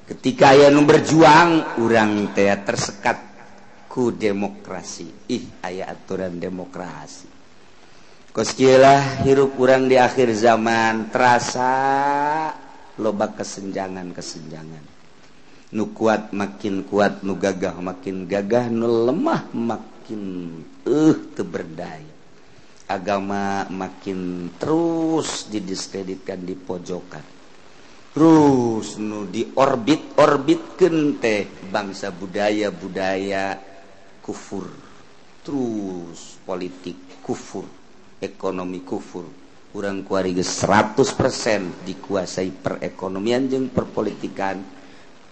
Ketika aya nu berjuang urang teh tersekat ku demokrasi. Ih, aya aturan demokrasi. Kos kieu lah hirup urang di akhir zaman terasa loba kesenjangan-kesenjangan. Nu kuat makin kuat, nu gagah makin gagah, nu lemah makin teu berdaya. Agama makin terus didiskreditkan, di pojokan. Terus nu di orbit-orbitkeun teh bangsa budaya-budaya kufur. Terus politik kufur, ekonomi kufur. Urang kuari geus 100% dikuasai perekonomian jeung perpolitikan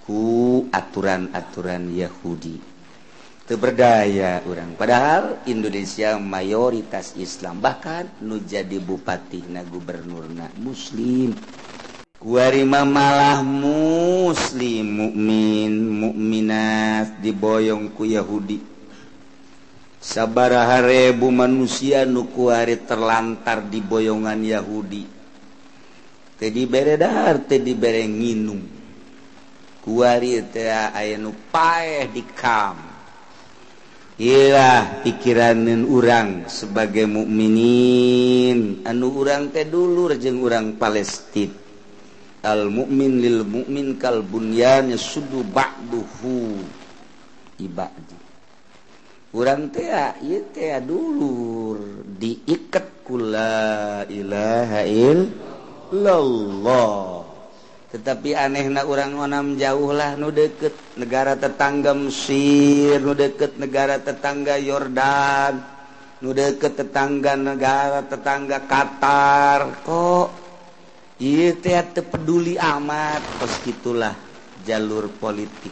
ku aturan-aturan Yahudi. Teu berdaya urang. Padahal Indonesia mayoritas Islam, bahkan nu jadi bupati na gubernurna muslim. Kuari malah muslim mukmin mukminat diboyong ku Yahudi. Sabaraha ribu manusia nu kuari terlantar di boyongan Yahudi. Teu dibere dahar, teu dibere nginum. Kuari teh aya nu paeh di kam. Iyalah pikiraneun urang sebagai mukminin, anu urang teh dulur jeung urang Palestina. Al mukmin lil mukmin kal bunyan yasuddu ba'duhu ibadi. Urang teh ieu teh dulur diiket ku la ilaha illallah. Tetapi anehna urang onam jauh lah nu deket negara tetangga Mesir, nu deket negara tetangga Yordan, nu deket tetangga negara tetangga Qatar, kok ieu teh teu peduli amat. Kos kitulah jalur politik.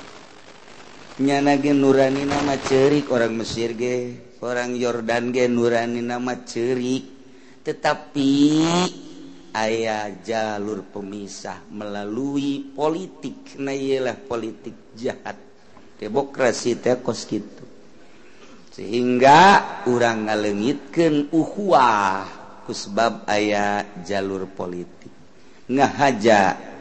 Nyana ge nurani nama ceurik orang Mesir ge, orang Yordan ge nurani nama ceurik, tetapi aya jalur pemisah melalui politik. Nah iyalah politik jahat demokrasi teh kos kitu, sehingga urang ngaleungitkeun ukhuwah kusebab aya jalur politik. Ngahaja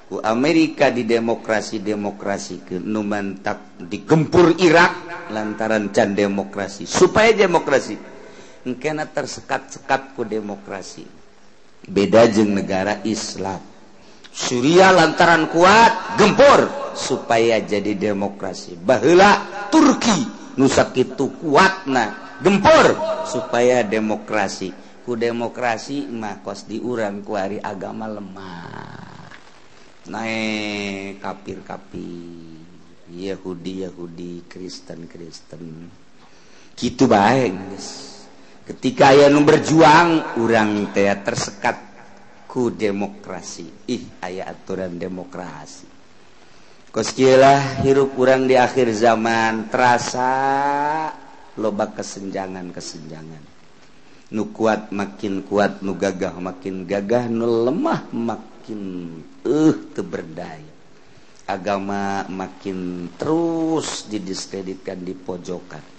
ku Amerika di demokrasi-demokrasikeun nu mantak digempur Irak lantaran can demokrasi, supaya demokrasi engkena tersekat-sekat ku demokrasi. Beda jeung negara Islam. Suriah lantaran kuat gempur supaya jadi demokrasi. Baheula Turki nu sakitu kuatna gempur supaya demokrasi. Ku demokrasi mah kos di urang kuari agama lemah. Naik kafir-kafir, Yahudi-Yahudi, Kristen-Kristen. Kitu bae geus. Ketika aya nu berjuang urang teh tersekat ku demokrasi. Ih, aya aturan demokrasi. Kos kieu lah hirup urang di akhir zaman terasa loba kesenjangan-kesenjangan. Nu kuat makin kuat, nu gagah makin gagah, nu lemah makin teu berdaya. Agama makin terus didiskreditkan, di pojokan.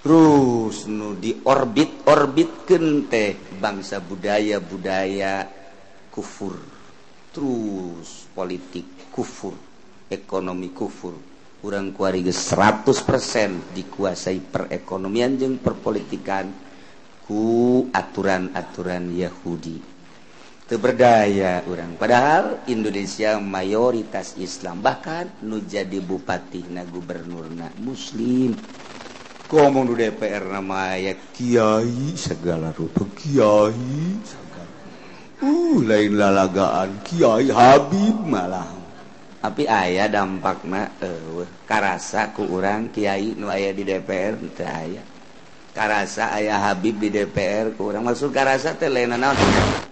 Terus nu di orbit-orbitkeun teh bangsa budaya-budaya kufur. Terus politik kufur, ekonomi kufur. Urang kuari geus 100% dikuasai perekonomian jeung perpolitikan ku aturan-aturan Yahudi. Teu berdaya urang. Padahal Indonesia mayoritas Islam, bahkan nu jadi bupati na gubernurna muslim. Ngomong di DPR nama aya kiai segala rupa, kiai segala. Lain lalagaan kiai Habib malah. Tapi aya dampakna eueuh karasa ku urang kiai nu aya di DPR teu aya. Karasa aya Habib di DPR ku urang, maksud karasa teh lain naon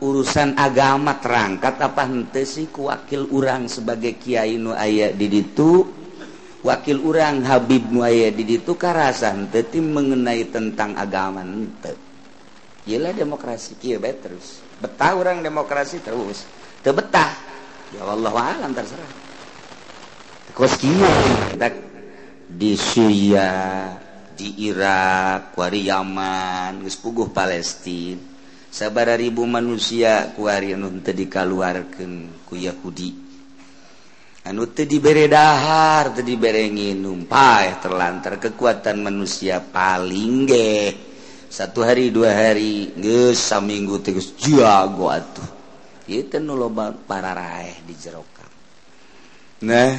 urusan agama terangkat apa henteu sih ku wakil urang sebagai kiai nu aya di ditu. Wakil urang Habib nu aya di ditu karasa henteu ti mengenai tentang agama henteu. Ieu demokrasi kieu bae terus. Betah urang demokrasi terus. Teu betah ya wallahu alam terserah. Kos kieu di Syria, di Irak, kuari Yaman, geus puguh Palestina. Sabaraha ribu manusia kuari anu teu dikaluarkeun ku Yahudi. Anu teu dibere dahar, teu dibere nginum, paeh terlantar kekuatan manusia paling ge. 1 hari 2 hari geus saminggu teh geus jago atuh. Ieu teh nu loba pararaeh di jero kamp. Nah,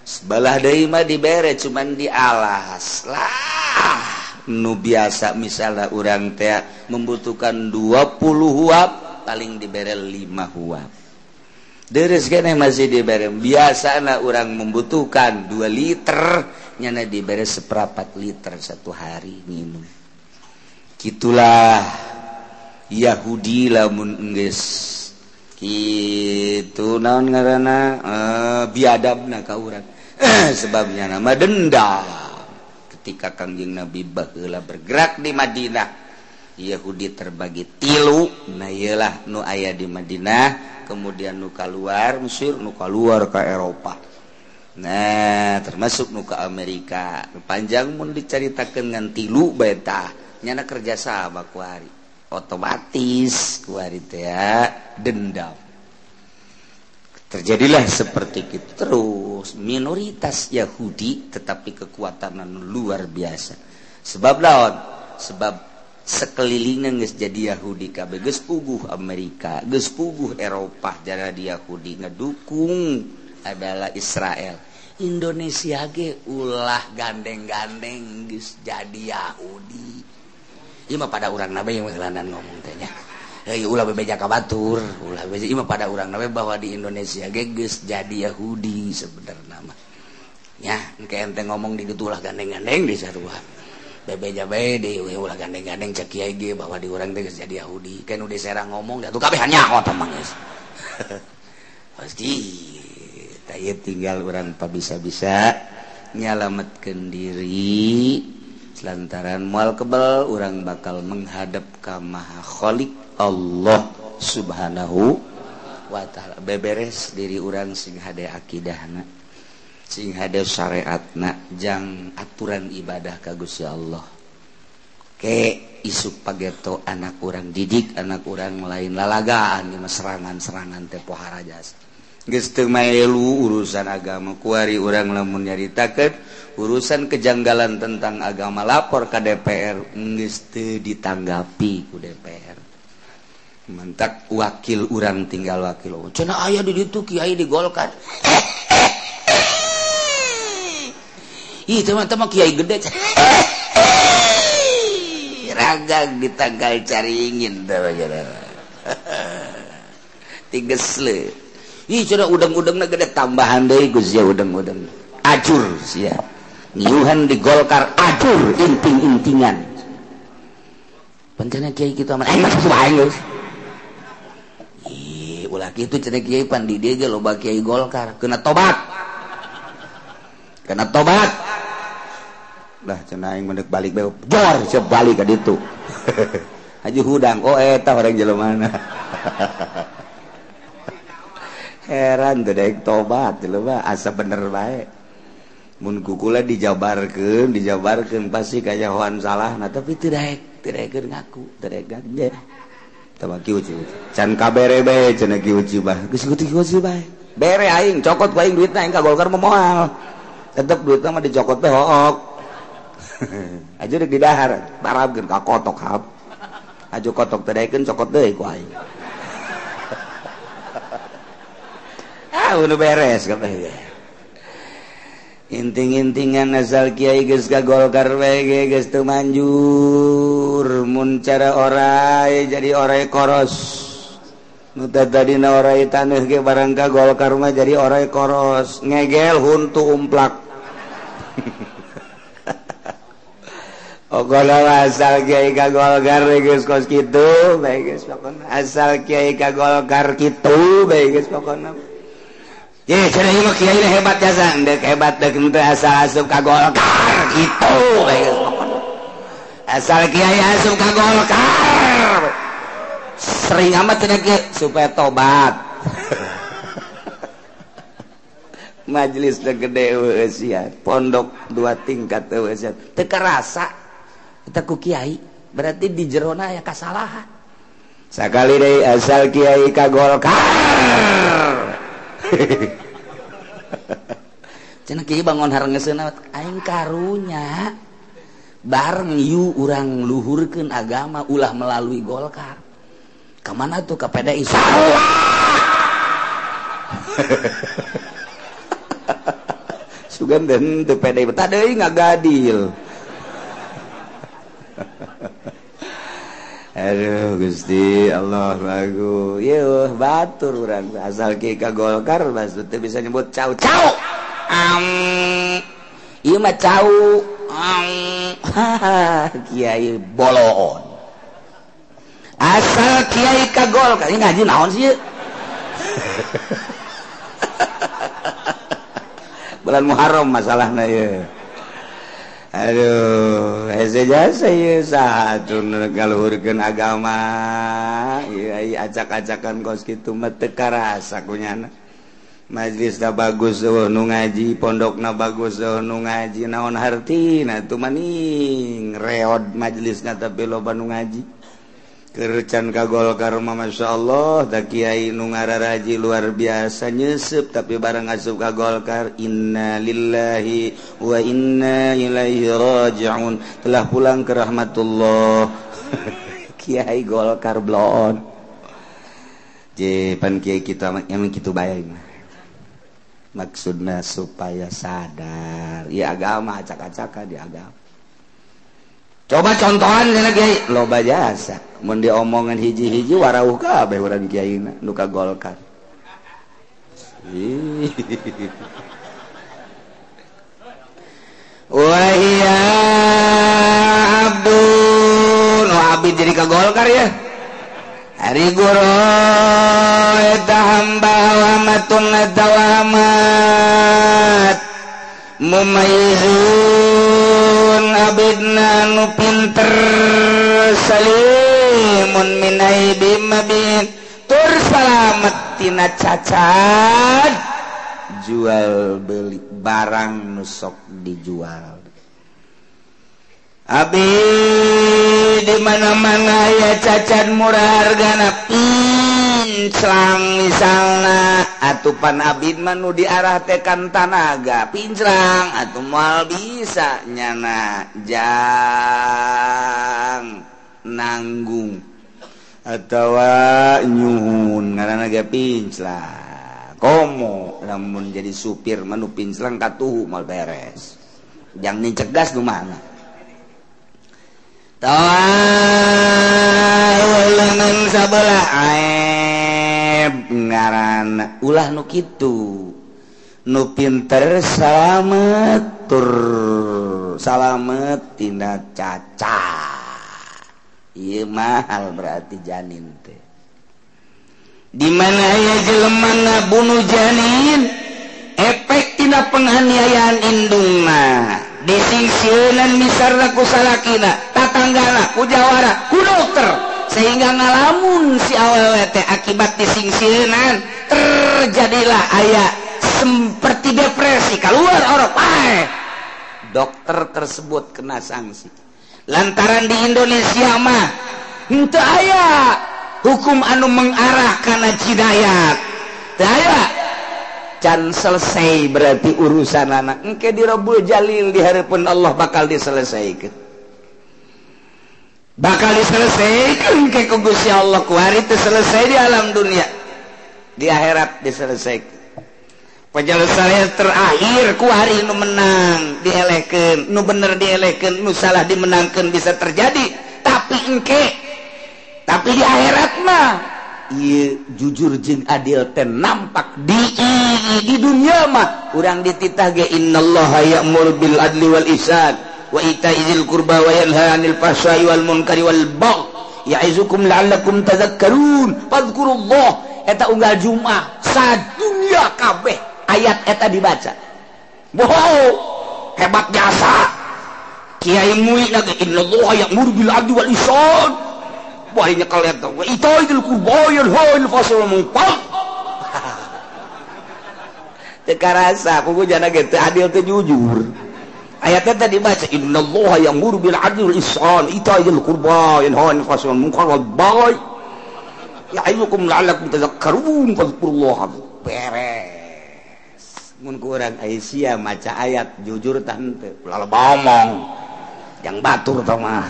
sebelah deui mah dibere cuman dialas lah. Nu biasa misalnya urang teh membutuhkan 20 huap, paling dibere 5 huap. Deres keneh masih dibere. Biasana urang membutuhkan 2 liter, nyana dibere 1/4 liter satu hari minum. Gitulah Yahudi lamun enggeus kitu naon ngaranna biadabna ka urang. Sebabnya nama dendam. Ketika Kangjeng Nabi baheula bergerak di Madinah, Yahudi terbagi 3. Nah iyalah nu aya di Madinah, kemudian nu kaluar Mesir, nu kaluar ka Eropa. Nah, termasuk nu ka Amerika. Panjang mun dicaritakeun ngan 3 bae tah, nyana kerja sama kuari. Otomatis kuari teh dendam. Terjadilah seperti itu terus minoritas Yahudi tetapi kekuatan luar biasa. Sebab lawan, sebab sekelilingnya geus jadi Yahudi kabeh, geus puguh Amerika, geus puguh Eropa jadi Yahudi ngedukung adalah Israel. Indonesia ge ulah gandeng-gandeng geus jadi Yahudi. Ieu mah pada urang nabe yang heulanan ngomong teh nya. Heuh ulah bebeja ka batur, ulah bebeja ieu mah pada urang nabe bahwa di Indonesia ge geus jadi Yahudi sebenarna mah. Nya engke ente ngomong di ditu ulah gandeng-gandeng di sarua. Bebeja bae deui ulah gandeng-gandeng cek kiai ge bahwa di urang teh geus jadi Yahudi. Kan udah serang ngomong da tuh kabeh nyaho tah mah geus. Pasti tah ieu tinggal urang pabisa-bisa nyalametkeun diri lantaran moal kebel urang bakal menghadap ka Maha Khalik Allah Subhanahu wa ta'ala. Beberes diri urang sing hade akidahna, sing hade syariatna, jang aturan ibadah ka Gusti Allah. Ke isuk pageto anak urang didik anak urang lain lalagaan ieu serangan-serangan teh pohara jasa. Geus teu maelu urusan agama kuari urang lamun nyaritakeun urusan kejanggalan tentang agama lapor ka DPR geus teu ditanggapi ku DPR. Mentak wakil urang tinggal wakil. Cenah aya di ditu kiai di Golkar. Ih teman-teman kiai gede. Ragang ditanggal caringin teh tigesle. Ih cenah udang-udangna gede tambahan deui Gus ya udang-udang. Acur sia. Ngiuhan di Golkar acur inting-intingan. Pancana kiai kitu amat aing mah aing geus. Ih ulah kitu cenah kiai pan di dieu ge loba kiai Golkar kena tobat. Kena tobat. Lah cenah aing mendek balik bae jor siap balik ka ditu. Haji hudang oh eta orang jelema. Heran teu daek tobat jelema asa bener bae. Mun kukula dijabarkeun, dijabarkeun pasti kanyahoan salahna tapi teu daek, teu daekeun ngaku, teu daek ge. Tah kieu can kabere bae cenah kieu bah. Geus kieu bae. Bere aing cokot ku aing duitna aing ka Golkar mah moal. Tetep duitna mah dicokot teh hook. Aja rek didahar, barabkeun ka kotok hap. Aja kotok teu daekeun cokot deui ku aing. Ah, udah beres kabeh. Inting-intingan asal kiai geus ka Golkar bae geus teu manjur. Mun cara orai jadi orai koros. Nu tadina orai taneuh ge barang ka Golkar mah jadi orai koros. Ngegel huntu umplak. Pokona asal kiai ka Golkar geus kos kitu bae geus pokona. Asal kiai ka Golkar kitu bae geus pokona. Ye, cenah ieu mah kiai hebat jasa, deuk hebat deuk henteu asal asup ka Golkar kitu bae geus pokona. Asal kiai asup ka Golkar. Sering amat cenah kieu supaya tobat. Majelis teh gede eueuh sia, pondok 2 tingkat eueuh sia. Teu karasa eta ku kiai, berarti di jerona aya kasalahan. Sakali deui asal kiai ka Golkar. Cenah kieu bangun harengeseuna aing karunya. Bareng yu urang luhurkeun agama ulah melalui Golkar. Kamana tuh ka PDI? Salah. Sugan den teu PDI betah deui ngagadil. Aduh Gusti Allah lagu. Yeuh batur urang asal kieu ka Golkar maksud teu bisa nyebut cau cau. Ieu mah cau. Kiai boloon. Asal kiai ka Golkar ini ngaji naon sih? Bulan Muharram masalahna ieu. Aduh, hese jasa ieu saha atuh ngaluhurkeun agama. Ieu acak-acakan kos kitu mah teu karasa kunyana. Majelisna bagus eueuh nu ngaji, pondokna bagus eueuh nu ngaji, naon hartina atuh maning reod majelisna tapi loba nu ngaji. Kercan ka Golkar mah masyaallah da kiai nu ngararaji luar biasa nyeuseub tapi bareng asup ka Golkar inna lillahi wa inna ilaihi rajiun, telah pulang ke rahmatullah. Kiai Golkar bloon. Je pan kiai kita emang kitu bae mah. Maksudna supaya sadar ya agama acak-acakan di agama. Coba contohan cenah kiai loba jasa mun diomongan hiji-hiji warauh kabeh urang kiaina nu ka Golkar. Wa hiya abdun wa abid jadi ka Golkar ya. Ari guru eta hamba wa matun tawamat mumayyizun abidna nu pinter salimun minaibi mabin tur salamet tina cacat jual beli barang nu sok dijual. Abi di mana-mana ya cacat murah hargana pinclang misalna atupan abid mah nu diarah teh kan tanaga pinclang atuh moal bisa nyana jang nanggung atawa nyuhun ngaranna ge pinclang komo lamun jadi supir mah nu pinclang katuhu moal beres jang nicegas nu mana tawalengan sabelah aib ngaran ulah nu kitu nu pinter salamet tur salamet tina cacat ieu mahal berarti janin teh di mana aya jelema ngabunuh janin efek tina penganiayaan indungna disingsieunan misarna ku salakina tatanggana ku jawara ku dokter sehingga ngalamun si awewe teh akibat disingsieunan terjadilah aya seperti depresi keluar orok pae. Dokter tersebut kena sanksi lantaran di Indonesia mah henteu aya hukum anu mengarah kana jinayat teu aya can selesai berarti urusan anak engke di Rabbul Jalil di hadapan Allah bakal diselesaikan bakal diselesaikan engke ku Gusti Allah ku hari teu selesai di alam dunia di akhirat diselesaikan penyelesaian terakhir ku hari nu menang dielehkeun nu bener dielehkeun nu salah dimenangkeun bisa terjadi tapi engke tapi di akhirat mah ieu jujur jeung adil teh nampak di dunia mah urang dititah ge innallaha ya'muru bil adli wal ihsan wa ita'i dzil qurba wa yanha 'anil fahsya'i wal munkari wal baghi ya'izukum la'allakum tadhakkarun fadhkurullah eta unggal Jumat sadunya kabeh ayat eta dibaca. Wow, hebat jasa kiai mui na ge innallaha ya'muru bil adli wal ihsan wah ini kalian tahu ita'i dzil qurba yanha 'anil fahsya'i wal munkar. Teu karasa kuku jana ge teu adil teu jujur. Ayatnya tadi baca innallaha ya'muru bil adli wal ihsan ita'i dzil qurba yanha 'anil fahsya'i wal munkar wal baghi ya'izukum la'allakum tadhakkarun fadhkurullah. Beres. Mun ku urang Aisyah maca ayat jujur tah henteu ulah ngomong yang batur tah mah.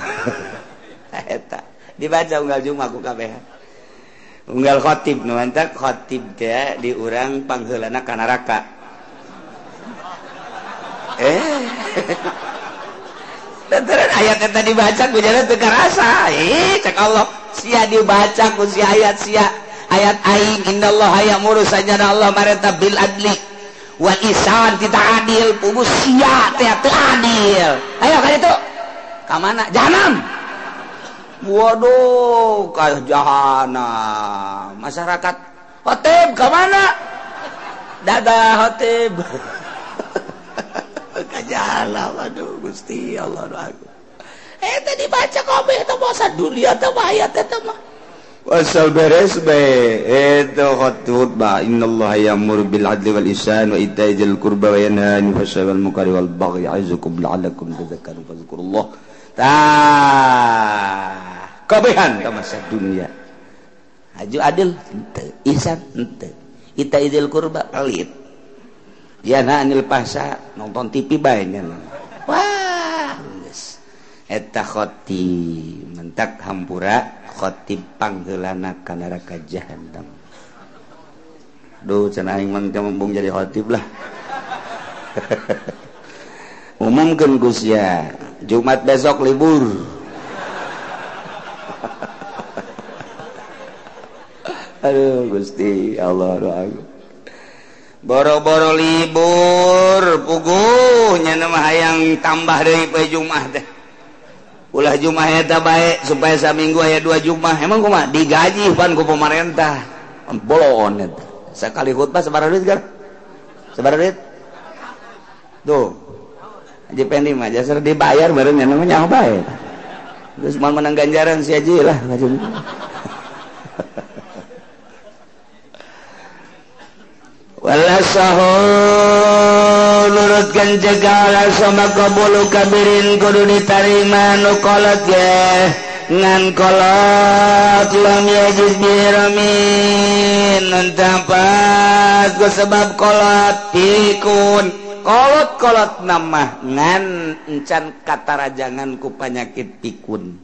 Eta dibaca unggal Jumat ku kabeh. Unggal khotib nu mantak khotib teh di urang pangheulana ka neraka. Lantaran ayat eta dibaca ku jana teu karasa. Cek Allah sia dibaca ku si ayat sia ayat aing innallaha ya'muru sajana Allah marenta bil adli wal ihsan tita adil pugu sia teh teu adil. Ayo ka ditu. Ka mana? Jahanam. Waduh, ka jahanam. Masyarakat khotib ka mana? Dadah khotib. Ka jahanam aduh Gusti Allah aku. Teh dibaca kabeh teh masa dunia teh ayat teh mah. Wasal beres bae itu khutbah innallaha ya'muru bil adli wal ihsan wa ita'i dzil qurba wa yanha 'anil fahsya'i wal munkari wal baghi ya'izukum la'allakum tadhakkarun fadhkurullah. Tah kabehan ka masa dunia. Haju adil henteu, ihsan henteu, ita'i dzil qurba pelit. Yanha 'anil fahsya nonton TV bae nya. Wah, geus eta khotib mentak hampura khotib pangheulana ka neraka jahanam. Duh cenah aing mah teu embung jadi khotib lah. Umumkeun ku sia, Jumat besok libur. Aduh Gusti Allah doa. Boro-boro libur puguh nya mah hayang tambah deui poe Jumat teh. Ulah Jumat eta bae supaya saminggu aya 2 Jumat. Emang kumaha digaji pan ku pemerintah. Bolon eta. Sakali khutbah sabaraha duit gar? Sabaraha duit? Tuh. Haji Pendi mah jasar dibayar bareng nya mah nyaho bae. Terus moal menang ganjaran si haji lah. Wala sahu nurutkeun cegala sama qabulu kabirin kudu ditarima nu kolot ge ngan kolot lam yajiz biramin tampas ku sebab kolot pikun kolot-kolot nama ngan encan katarajangan ku panyakit pikun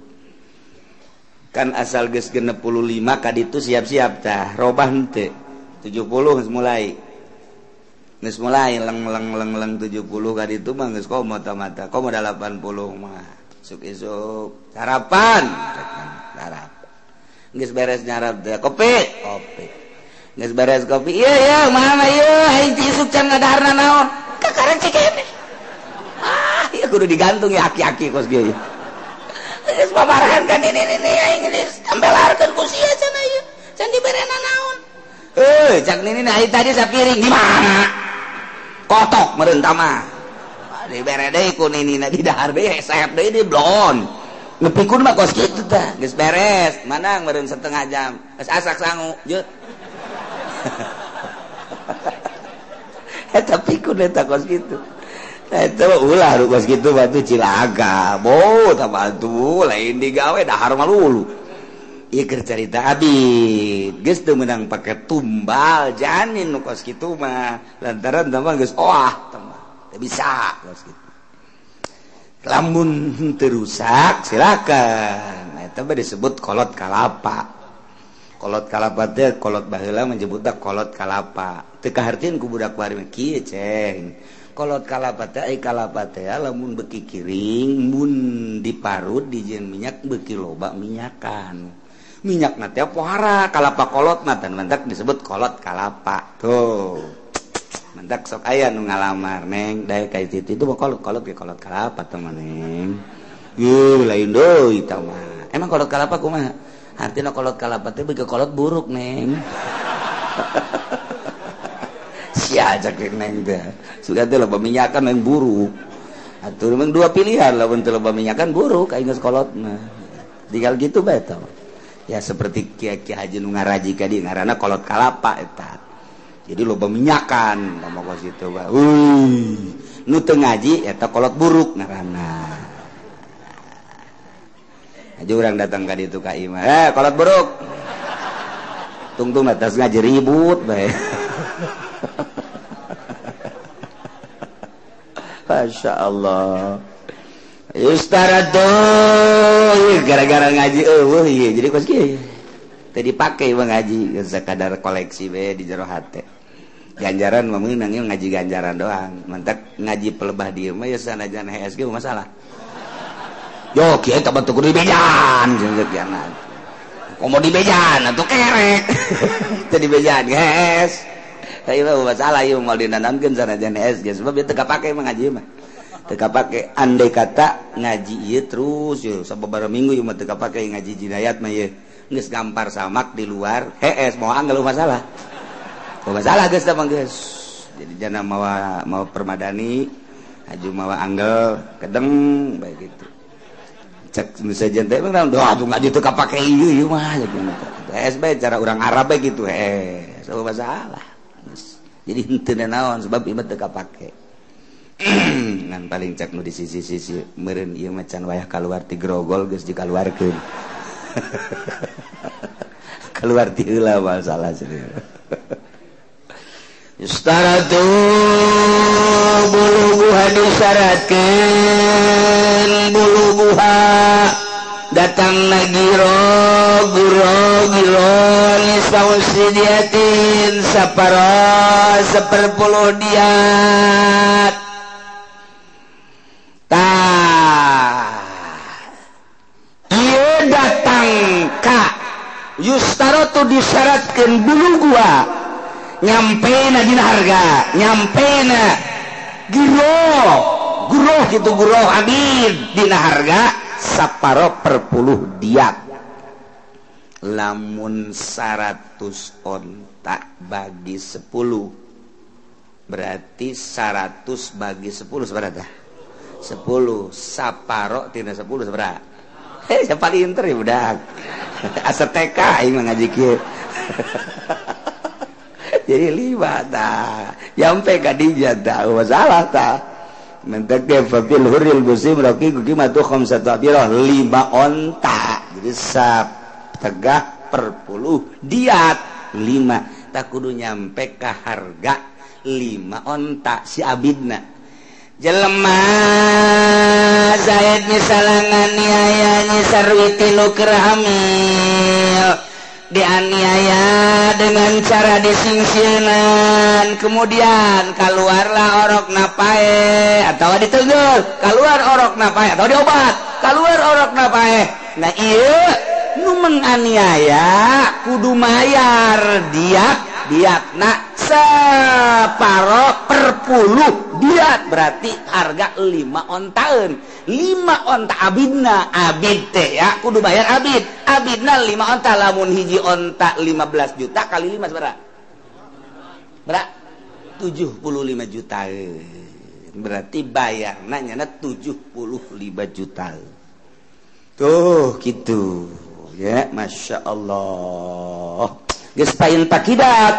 kan asal geus 65 kaditu siap-siap tah robah henteu 70 geus mulai geus mulai leng leng leng leng 70 kaditu mah geus komo mata komo 80 mah isuk isuk sarapan sarapan geus beres nyarap teh kopi kopi geus beres kopi ieu ieu mana ieu aing ti isuk can ngadaharna naon kakarek cikene ah ieu kudu digantung ya aki-aki kos kieu geus paparahan kan ini ini aing geus tambelarkeun ku sia cenah ieu can diberena naon cak nini aing tadi sapiring di mana kotok meureun tah mah dibere deui ku ninina di dahar deui sehep deui di blon nepikun mah kos kitu tah geus beres manang meureun setengah jam geus asak sangu jeut eta pikun eta kos kitu eta ulah kos kitu batu cilaka bo tah batu lain digawe dahar malulu ieu keur carita abid geus teu meunang pake tumbal janin nu kos kitu mah lantaran tah mah geus oah tah mah teu bisa kos kitu lamun teu rusak silakan eta mah disebut kolot kalapa. Kolot kalapa teh kolot baheula menyebutna kolot kalapa teu kahartieun ku budak bari mah kieu ceng kolot kalapa teh ai kalapa teh lamun beuki kiring mun diparut dijieun minyak beuki loba minyakan minyak teh pohara kalapa kolot mah tan mentak disebut kolot kalapa tuh mentak sok aya nu ngalamar neng dae ka itu itu mah kolot kolot ge kolot kalapa teh mah neng yeuh lain deui tah mah emang kolot kalapa kumaha artina kolot kalapa teh beuki kolot buruk neng sia cek neng teh sudah teh loba minyakan yang buruk atuh memang dua pilihan lamun teu loba minyakan buruk aing geus kolot mah tinggal gitu bae tah. Ya seperti Kiai Haji nu ngaraji ka dieu ngaranna kolot kalapa eta. Jadi loba minyakan tah kos kitu bae. Euy, nu teu ngaji eta kolot buruk ngaranna. Haji urang datang ka ditu ka imah, kolot buruk. Tungtung atas ngaji ribut bae. Masya Allah. Yustarado gara-gara ngaji eueuh ieu jadi kos kieu. Teu dipake mah ngaji sakadar koleksi we di jero hate. Ganjaran mah meunang ngaji ganjaran doang. Mantak ngaji pelebah dieu mah ya sanajan HSG masalah. Yo kieu teh bentuk kudu dibejan jeung kianat. Komo dibejan atuh kerek. Teu dibejan geus. Ieu mah masalah ieu moal dinanamkeun sanajan HSG sebab ieu teu kapake mah ngaji mah. Teu kapake andai kata ngaji ieu terus ieu sababaraha minggu ieu mah teu kapake ngaji jinayat mah ieu. Geus gampar samak di luar hees moal anggal masalah. Masalah geus teh mah geus. Jadi jana mawa mawa permadani haju mawa anggel kedeng bae gitu. Cek sejen teh mah doa atuh ngaji teu kapake ieu ieu mah hees bae cara urang Arab bae gitu hees masalah. Jadi henteu naon sebab ieu mah teu kapake. Ngan paling cek nu di sisi-sisi meureun ieu mah can wayah kaluar ti grogol geus dikaluarkeun. Keluar ti heula masalah serius. Yustaratu buluguha disyaratkeun buluguha datang giro guro giro nisausidiatin saparo seperpuluh diat tah ieu datang ka yustaratu disyaratkeun buluguha nyampe na dina harga nyampe na giro guroh gitu guroh abid dina harga saparo per puluh diat lamun 100 onta bagi 10 berarti 100 bagi 10 seberapa? 10 saparo tina 10 seberapa? Hei siapa paling inter ya budak asa TK aing mah ngaji kieu. Jadi lima ta nyampe ka dinya ta masalah ta mentek ge fil huril musim raqiqu qimatu khamsatu abirah 5 onta jadi sap tegah per puluh diat 5 tak kudu nyampe ka harga 5 onta si abidna jelema Zaid misalangan niaya nyisarwiti nu keur hamil dianiaya dengan cara disingsieunan kemudian keluarlah orok napae atau ditenggel keluar orok napae atau diobat keluar orok napae. Nah ieu nu menganiaya kudu mayar diat diatna separo per puluh diat berarti harga 5 ontaeun 5 onta abidna abid teh ya kudu bayar abid abidna 5 onta lamun hiji onta 15 juta kali 5 sabaraha berapa 75 juta berarti bayarna nyana 75 juta tuh gitu ya Masya Allah geus pain takidat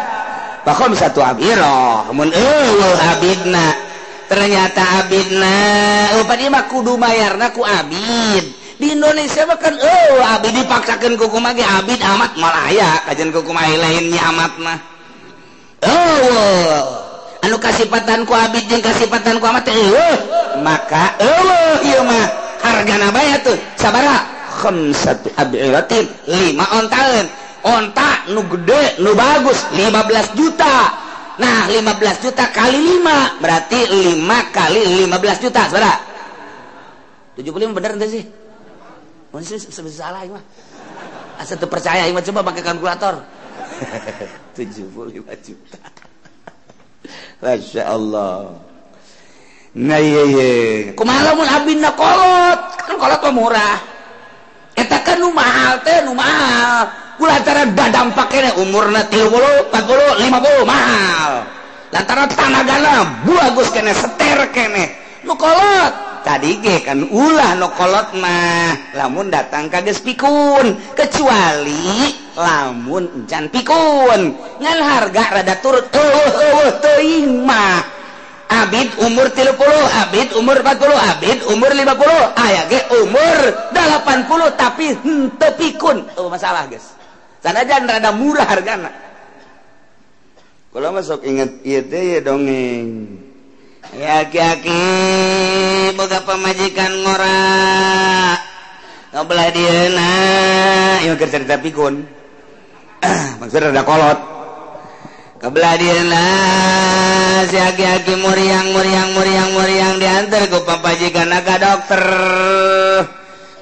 bakhom satu abirah mun eueuh abidna ternyata abidna upadi mah kudu bayarna ku abid di Indonesia mah kan abid dipaksakeun ku kumaha ge abid amat malah aya kajian ku kumaha lainnya amat mah anu kasipatan ku abid jeung kasipatan ku amat eueuh maka eueuh ieu mah hargana bae atuh sabaraha khamsatu abiratin 5 ontaeun onta nu gede nu bagus 15 juta. Nah 15 juta kali 5 berarti 5 kali 15 juta saudara 75 bener ente sih? Masih salah mah asa teu percaya mah coba pakai kalkulator. 75 juta. Masya Allah. Nah iya iya kumaha lamun abina kolot kan kolot mah murah eta kan nu mahal teh nu mahal lantaran badampak kene umurna 30, 40, 50 mahal lantaran tanagana bagus kene seter kene nu kolot tadi ge kan ulah nu kolot mah lamun datang ka geus pikun kecuali lamun encan pikun ngan harga rada turut eueuh teuing mah abid umur 30, abid umur 40, abid umur 50, aya ge umur 80 tapi henteu pikun masalah geus sanajan rada murah hargana. Kalau masuk inget ieu teh ya dongeng. Ya aki-aki boga pamajikan ngora ngobelah dieuna ieu keur cerita pikun maksudna rada kolot kebelah dieuna si aki-aki muriang muriang muriang muriang diantar ku pamajikan ka dokter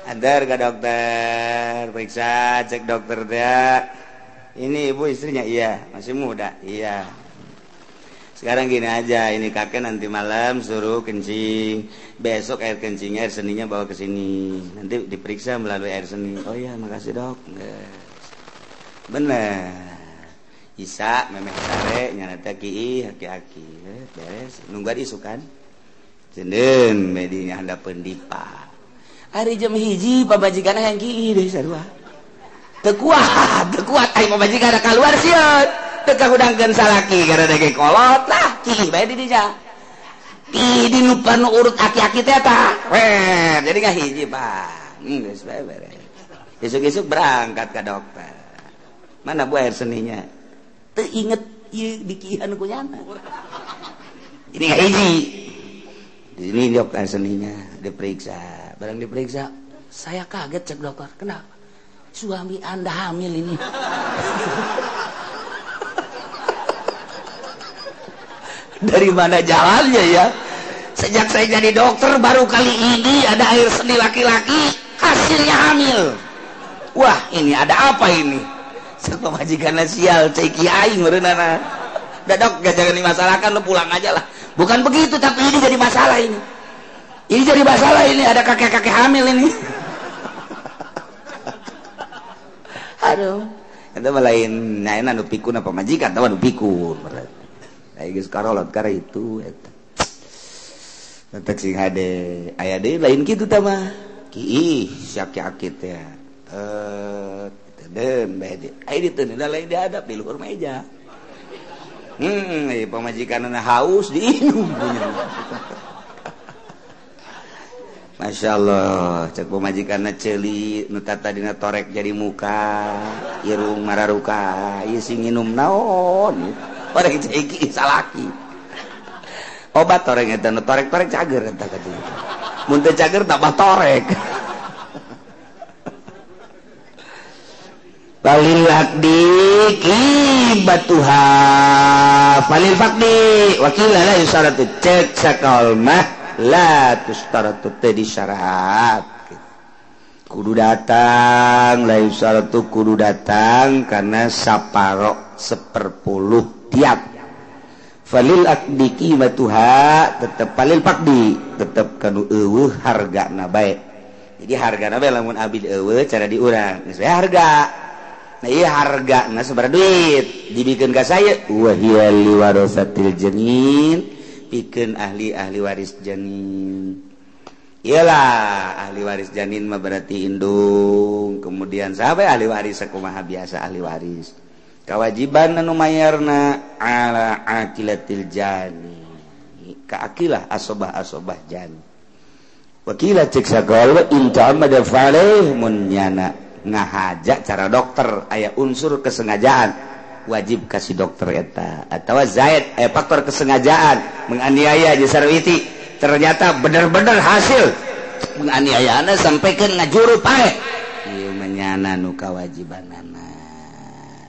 antar ke dokter periksa cek dokter dia ini ibu istrinya iya masih muda iya. Sekarang gini aja, ini kakek nanti malam suruh kencing, besok air kencingnya air seninya bawa ke sini, nanti diperiksa melalui air seni. Oh iya, makasih dok. Bener. Isa memeh sare nyana teh kiih aki-aki, beres nungguan isukan. Cendeun medinya handapeun dipa. Ari jam 1 pamajikanna hayang kiih deui sarua. Teu kuat ai pamajikanna kaluar sieun. Teu kahudangkeun salaki karena dege kolot lah kiih bae di dinya. Kiih di nu urut aki-aki teh tah. Weh, jadi ngahiji Pak. Geus bae beres. Isuk-isuk berangkat ke dokter. Mana bu air seninya? Teu inget ieu dikihan ku nyana. Ini ngahiji. Di sini dok air seninya diperiksa. Barang diperiksa, saya kaget cek dokter. Kenapa? Suami Anda hamil ini. Dari mana jalannya ya? Sejak saya jadi dokter baru kali ini ada air seni laki-laki hasilnya hamil. Wah, ini ada apa ini? Pamajikanna sial cek aing meureunana. Udah dok, gak jangan dimasalahkan, lu pulang aja lah. Bukan begitu, tapi ini jadi masalah ini. Ini jadi masalah ini, ada kakek-kakek hamil ini. Aduh, itu mah lain nyaena nu pikun apa majikan, tahu nu pikun. Ayo geus karolot kara itu eta. Tetek sing hade aya deui lain kitu tah mah. Kiih si aki-aki teh. Teu bae di. Aya di teu lain dihadap di luhur meja. Pamajikanna haus diinum punya. Masya Allah, cek pamajikanna ceuli nu tadina torek jadi muka, irung mararuka, ieu sing nginum naon. Orang ceki salaki obat torek eta nu torek-torek cager eta ka dieu mun teu cager tambah torek. Falil aqdi qibatuha falil faqdi wakila la yusaratu cek sakal mah la tustaratu teu disyarat kudu datang la yusaratu kudu datang karena saparo 1/10 tiap. Falil aqdi qimatuha tetep falil faqdi tetep kanu eueuh hargana bae. Jadi hargana bae lamun abdi eueuh cara diurang geus bae harga. Nah ieu hargana sabaraha duit dibikeun ka saya wa hiya liwarasatil janin pikeun ahli-ahli waris janin. Iyalah ahli waris janin mah berarti indung, kemudian saha ahli waris sakumaha biasa ahli waris. Kewajiban anu mayarna ala aqilatil jani ka aqilah asobah-asobah jani. Wakila cek sagala in ta'ammada falaih mun nyana ngahaja cara dokter aya unsur kesengajaan wajib kasih dokter eta atawa zaid aya faktor kesengajaan menganiaya jeung sarwiti ternyata bener-bener hasil penganiayaanna sampai ke ngajuru pae ieu mah nyana nu kawajibanana.